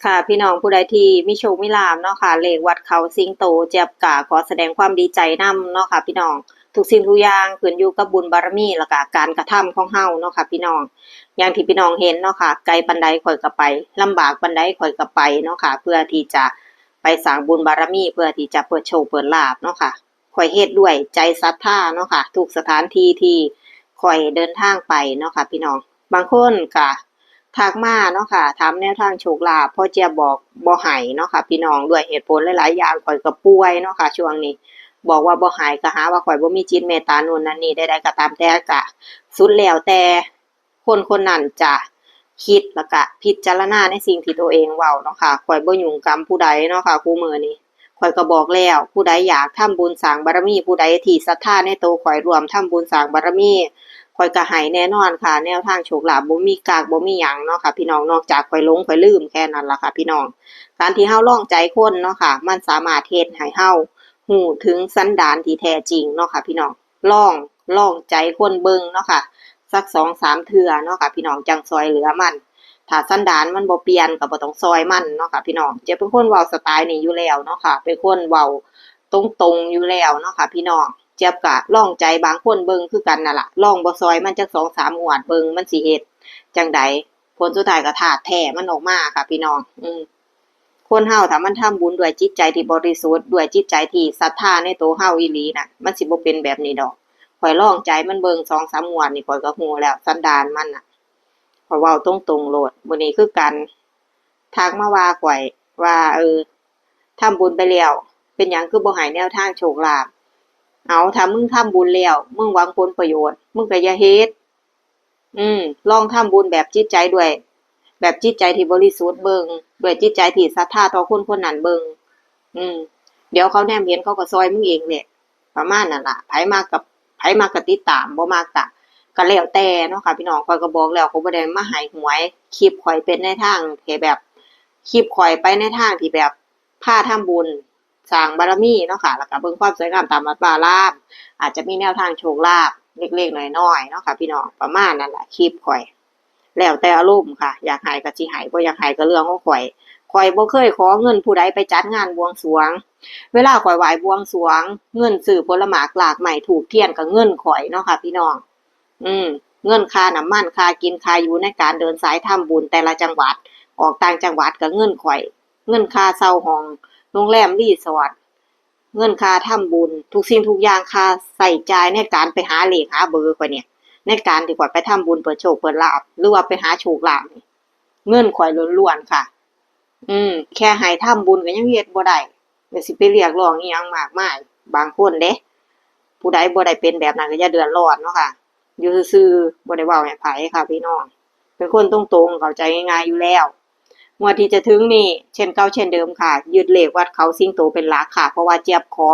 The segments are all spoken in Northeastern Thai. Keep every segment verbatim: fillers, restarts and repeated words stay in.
ค่ะ พี่น้องผู้ใดที่มีโชคมีลาภเนาะค่ะ เลขวัดเขาสิงโต เจี๊ยบกะขอแสดงความดีใจนำเนาะค่ะ พี่น้อง ทุกสิ่งทุกอย่างขึ้นอยู่กับบุญบารมี แล้วกะการกระทำของเฮาเนาะค่ะ พี่น้อง อย่างที่พี่น้องเห็นเนาะค่ะ ไกลปานใดข้อยก็ไป ลำบากปานใดข้อยก็ไปเนาะค่ะ เพื่อที่จะไปสร้างบุญบารมี เพื่อที่จะเปิดโชคเปิดลาภเนาะค่ะ ข้อยเฮ็ดด้วยใจศรัทธาเนาะค่ะ ทุกสถานที่ที่ข้อยเดินทางไปเนาะค่ะ พี่น้อง บางคนก็ทักมาเนาะค่ะ ถามแนวทางโชคลาภ พอเจี๊ยบบอกบ่ให้เนาะค่ะ พี่น้อง ด้วยเหตุผลหลายๆอย่าง ข้อยก็ป่วยเนาะค่ะ ช่วงนี้ บอกว่าบ่ให้ก็หาว่าข้อยบ่มีจิตเมตตานู่นนั่นนี่ ใดๆก็ตามแต่ ก็สุดแล้วแต่ คนคนนั้นจะคิดแล้วก็พิจารณาในสิ่งที่ตัวเองเว้าเนาะค่ะ ข้อยบ่ยุ่งกรรมผู้ใดเนาะค่ะ คู่มื้อนี้ ข้อยก็บอกแล้ว ผู้ใดอยากทำบุญสร้างบารมี ผู้ใดที่ศรัทธาในโตข้อย ร่วมทำบุญสร้างบารมี ข้อยก็ให้แน่นอนค่ะ แนวทางโชคลาภบ่มีกั๊กบ่มีหยังเนาะค่ะ พี่น้อง นอกจากข้อยหลงข้อยลืมแค่นั้นล่ะค่ะ พี่น้อง การที่เฮาลองใจคนเนาะค่ะ มันสามารถเฮ็ดให้เฮาฮู้ถึงสันดานที่แท้จริงเนาะค่ะ พี่น้อง ลอง ลองใจคนเบิ่งเนาะค่ะ สักสองสามเทื่อเนาะค่ะ พี่น้อง จั่งซ่อยเหลือมัน ถ้าสันดานมันบ่เปลี่ยนก็บ่ต้องซ่อยมันเนาะค่ะ พี่น้อง เจี๊ยบเป็นคนเว้าสไตล์นี้อยู่แล้วเนาะค่ะ เป็นคนเว้าตรงๆอยู่แล้วเนาะค่ะ พี่น้อง เจี๊ยบก็ลองใจบางคนเบิ่งคือกันนั่นล่ะ ลองบ่ซ่อยมันจักสองสามงวดเบิ่งมันสิเฮ็ดจั่งใด ผลสุดท้ายก็ธาตุแท้มันออกมาค่ะ พี่น้อง อืม คนเฮาถ้ามันทำบุญด้วยจิตใจที่บริสุทธิ์ ด้วยจิตใจที่ศรัทธาในโตเฮาอีหลีน่ะ มันสิบ่เป็นแบบนี้ดอก ข้อยลองใจมันเบิ่งสองสามงวดนี่ ข้อยก็ฮู้แล้วสันดานมันน่ะ ข้อยเว้าตรงๆโลด มื้อนี้คือกัน ทักมาว่าข้อยว่า เออ ทำบุญไปแล้ว เป็นหยังคือบ่ให้แนวทางโชคลาภ เอา ถ้ามึงทำบุญแล้ว มึงหวังผลประโยชน์ มึงก็อย่าเฮ็ด อืม ลองทำบุญแบบจิตใจด้วย แบบจิตใจที่บริสุทธิ์เบิ่ง ด้วยจิตใจที่ศรัทธาต่อคนคนนั้นเบิ่ง อืม เดี๋ยวเขาแนมเห็นเขาก็ซ่อยมึงเองแหละ ประมาณนั้นล่ะ ไผมักกับ ไผมักก็ติดตาม บ่มักก็ ก็แล้วแต่เนาะค่ะ พี่น้อง ข้อยก็บอกแล้ว ข้อยบ่ได้มาให้หวย คลิปข้อยเป็นในทางที่แบบ คลิปข้อยไปในทางที่แบบ พาทำบุญ สร้างบารมีเนาะค่ะ แล้วก็เบิ่งความสวยงามตามวัดวาอาราม อาจจะมีแนวทางโชคลาภเล็กๆน้อยๆเนาะค่ะ พี่น้อง ประมาณนั้นล่ะ คลิปข้อย แล้วแต่อารมณ์ค่ะ อยากให้ก็สิให้ บ่อยากให้ก็เรื่องของข้อย ข้อยบ่เคยขอเงินผู้ใดไปจัดงานบวงสรวง เวลาข้อยไหว้บวงสรวง เงินซื้อผลหมากรากไม้ธูปเทียนก็เงินข้อยเนาะค่ะ พี่น้อง อืม เงินค่าน้ำมัน ค่ากิน ค่าอยู่ในการเดินสายทำบุญแต่ละจังหวัด ออกต่างจังหวัดก็เงินข้อย เงินค่าเช่าห้องโรงแรมรีสอร์ท เงินค่าทำบุญ ทุกสิ่งทุกอย่าง ค่าใช้จ่ายในการไปหาเลขหาเบอร์ข้อยเนี่ย ในการที่ข้อยไปทำบุญเปิดโชคเปิดลาภ หรือว่าไปหาโชคลาภนี่ เงินข้อยล้วนๆค่ะ อืม แค่ให้ทำบุญก็ยังเฮ็ดบ่ได้ ก็สิไปเรียกร้องอิหยังมากมาย บางคนเด้ ผู้ใดบ่ได้เป็นแบบนั้นก็อย่าเดือดร้อนเนาะค่ะ อยู่ซื่อๆ บ่ได้เว้าให้ไผค่ะพี่น้อง เป็นคนตรงๆ เข้าใจง่ายๆอยู่แล้ว งวดที่จะถึงนี้ เช่นเก่าเช่นเดิมค่ะ ยึดเลขวัดเขาสิงโตเป็นหลักค่ะ เพราะว่าเจี๊ยบขอ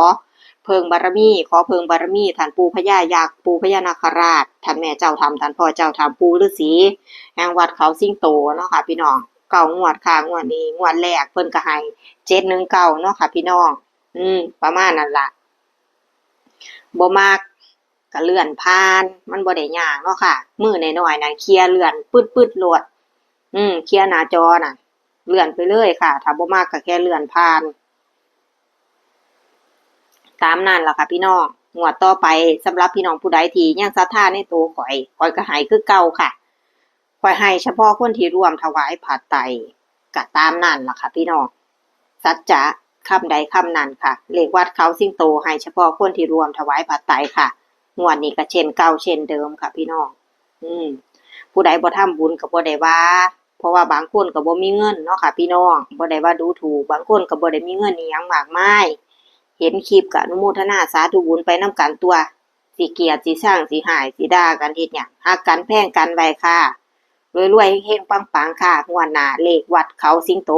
เพิ่งบารมี ขอเพิ่งบารมีท่านปู่พญายักษ์ ปู่พญานาคราช ท่านแม่เจ้าถ้ำ ท่านพ่อเจ้าถ้ำ ปู่ฤาษี แห่งวัดเขาสิงโตเนาะค่ะพี่น้อง เก้างวดค่ะ งวดนี้งวดแรกเพิ่นก็ให้เจ็ดหนึ่งเก้าเนาะค่ะพี่น้อง อืม ประมาณนั้นล่ะ บ่มักก็เลื่อนผ่าน มันบ่ได้ยากเนาะค่ะ มือน้อยๆนั่นเคลียร์เลื่อนปื๊ดๆโลด อืม เคลียร์หน้าจอน่ะ เลื่อนไปเลยค่ะ ถ้าบ่มักก็แค่เลื่อนผ่าน ตามนั้นล่ะค่ะพี่น้อง งวดต่อไป สำหรับพี่น้องผู้ใดที่ยังศรัทธาในโตข้อย ข้อยก็ให้คือเก่าค่ะ ข้อยให้เฉพาะคนที่ร่วมถวายผ้าไตร ก็ตามนั้นล่ะค่ะพี่น้อง สัจจะคำใดคำนั้นค่ะ เลขวัดเขาสิงโตให้เฉพาะคนที่ร่วมถวายผ้าไตรค่ะ งวดนี้ก็เช่นเก่าเช่นเดิมค่ะพี่น้อง อืม ผู้ใดบ่ทำบุญก็บ่ได้ว่า เพราะว่าบางคนก็บ่มีเงินเนาะค่ะพี่น้อง บ่ได้ว่าดูถูก บางคนก็บ่ได้มีเงินอิหยังมากมาย เห็นคลิปก็อนุโมทนาสาธุบุญไปนำกันตั่ว สิเกลียด สิซัง สิฮ้าย สิด่ากันเฮ็ดหยัง ฮักกันแพงกันไว้ค่ะ รวยๆ เฮงๆ ปังๆ ค่ะ งวดหน้าเลขวัดเขาสิงโต